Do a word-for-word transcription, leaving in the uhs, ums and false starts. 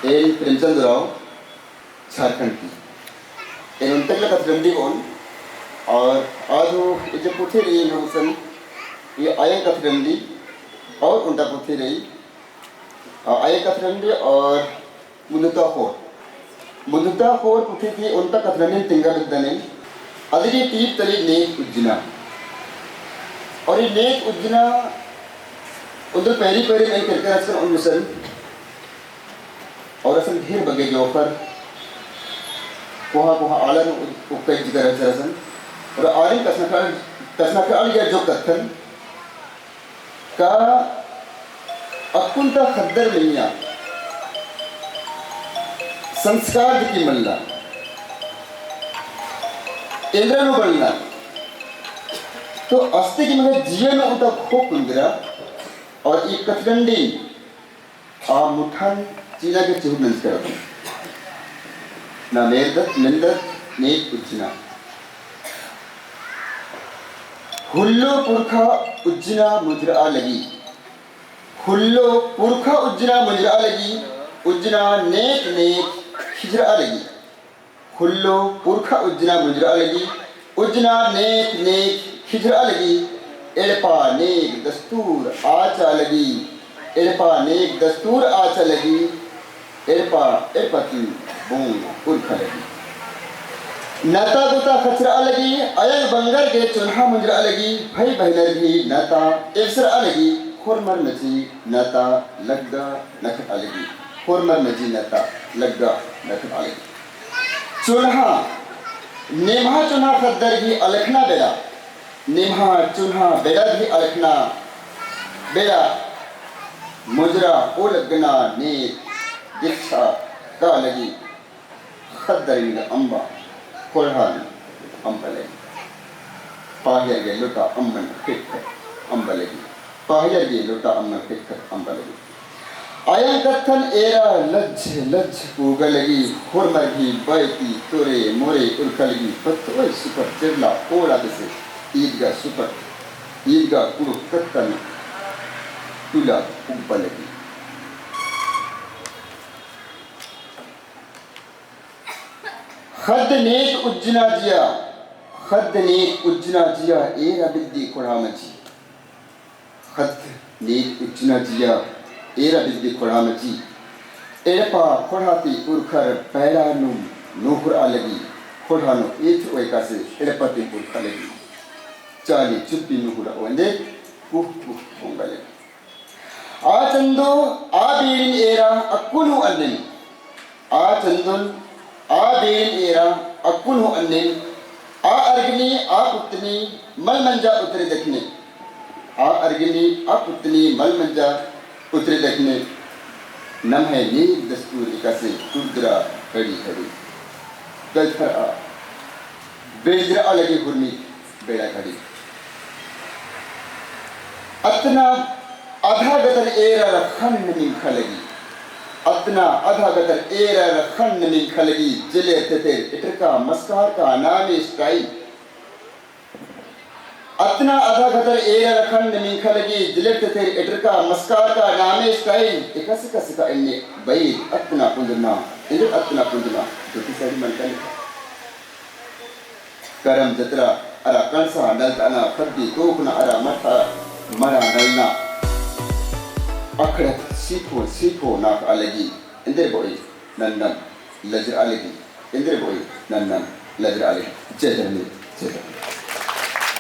एन प्रेमचंद उराँव झारखंड ती। एन ओन्टा गे कथडंडी बओन, और आद हूँ ई जे पुथी रई, एन गुसन ई अयंग कथडंडी और ओन्टा पुथी रई, अ, अयंग कथडंडी और मुन्दुता ख़ोर। मुन्दुता ख़ोर पुथी ती ओन्टा कथडंडी तिंगा बिद्दन। अदिगे टीप तली नेत उज्जना। और ई नेत उज्जना ओन्दर पैरी पैरी में करकर अचकन ओन गुसन और असन ढेर बग्गे जोंख़र कोहा कोहा आलर उक्का इज्जकर रहचर असन। और आरिन कछनखरआ, कछनखरआ लगिया जो कत्थन का अक्कुन ता ख़द्दर मइय्याँ संस्कार दिकी मल्ला, एन्दरा नू बलना, तो अस्ते की मगर जिया नू ओन्टा ख़ोख़ कुन्दरा। और ई कथडंडी आ मुठन चिना गे चिहुट नंजकर अदन। नाम एरदत मेन्दत नेत उज्जना। हुल्लो पुरखा उज्जना मुंजरआ लगी। हुल्लो पुरखा उज्जना मुंजरआ लगी, उज्जना नेत नेत खिजरआ लगी। हुल्लो पुरखा उज्जना मुंजरआ लगी, उज्जना नेत नेत खिजरआ लगी, एड़पा नेग दस्तूर आचा लगी, एड़पा नेग दस्तूर आचा लगी, एड़पा, एड़पा ती बोंग उरखा लगी। नता गुता खचरआ लगी, अयंग बंगर गे चोन्हा मुंजरआ लगी, भई बहिनर भी नता एवसरआ लगी, होरमर मझी नता लग्गा नखरआ लगी, होरमर मझी नता लग्गा नखरआ लगी। चोन्हा, नेम्हा चोन्हा ख़द्दर गही अलख़ना बेड़ा, नेम्हा चोन्हा बेड़ा गही अलख़ना बेड़ा, मुंजरा ओ लग्गना ने दीक्षा का लगी, ख़द्दर इन्द अम्बा, ख़ोंड़हा नू अम्बा लगी। पाहियर गे लोटा अम्बन ख़ेक्खत अम्बा लगी। पाहियर गे लोटा अम्बन ख़ेक्खत अम्बा लगी। अयंग कत्थन एरा लज्ज लज्ज पूगा लगी, होरमर गही बय ती तोरे मोरे उरखा लगी, पत्तोय सुपट चेरला ओड़ा देसे, ईद गा सुपट, ईद गा कुँड़ुख़ कत्थन टुला उग्बा लगी। ख़द्द नेत उज्जना जिया, ख़द्द नेत उज्जना जिया, एरा बिद्दी ख़ोंड़हा मझी। ख़द्द नेत उज्जना जिया, एरा बिद्दी ख़ोंड़हा मझी। एड़पा ख़ोंड़हा ती उरखर बेड़ा नू नूख़रआ लगी, ख़ोंड़हा नू एथरओय एकासे एड़पा ती उरखा लगी। चाली चुप्पी नूख़रओय एन्देर कुह कुह बोंगा लगी। आ चंदो, आ बीड़िन एरा अक्कुन हूँ अन्नेम। आ चंदोन, आ बीड़िन एरा अक्कुन हूँ अन्नेम। आ अरगनी, आ पुत्तनी मल मंजा उतरे देखने। आ अरगनी, आ पुत्तनी मल मंजा उतरे देखने। नम्है नेग दस्तूर एकासे टुरदरा घड़ी घड़ी। गलथरआ, बेड़दरआ लगी हुरमी बेड़ा घड़ी। अतना अधा गतर एरा रखन मिंखा लगी। अतना अधा गतर एरा रखन मिंखा लगी। जेलेर तेतेर एटरका मस्कार का नामे style। अतना अधा गतर एरा रखन मिंखा लगी। जेलेर तेतेर एटरका मस्कार का नामे style। एकासे एकासे का एन्ने बई अतना पुंदना, एन्ने अतना पुंदना। धोती साड़ी मनका लेखा। करम जतरा अरा कंसा नलताना, ख़द्दी तोखना अरा मठा मरा नलना। अखड़त सीखो सीखो नाख़आ लगी, एन्देर बओई नन्नन लजरआ लगी, एन्देर बओई नन्नन लजरआ लगी। जय धर्मेस।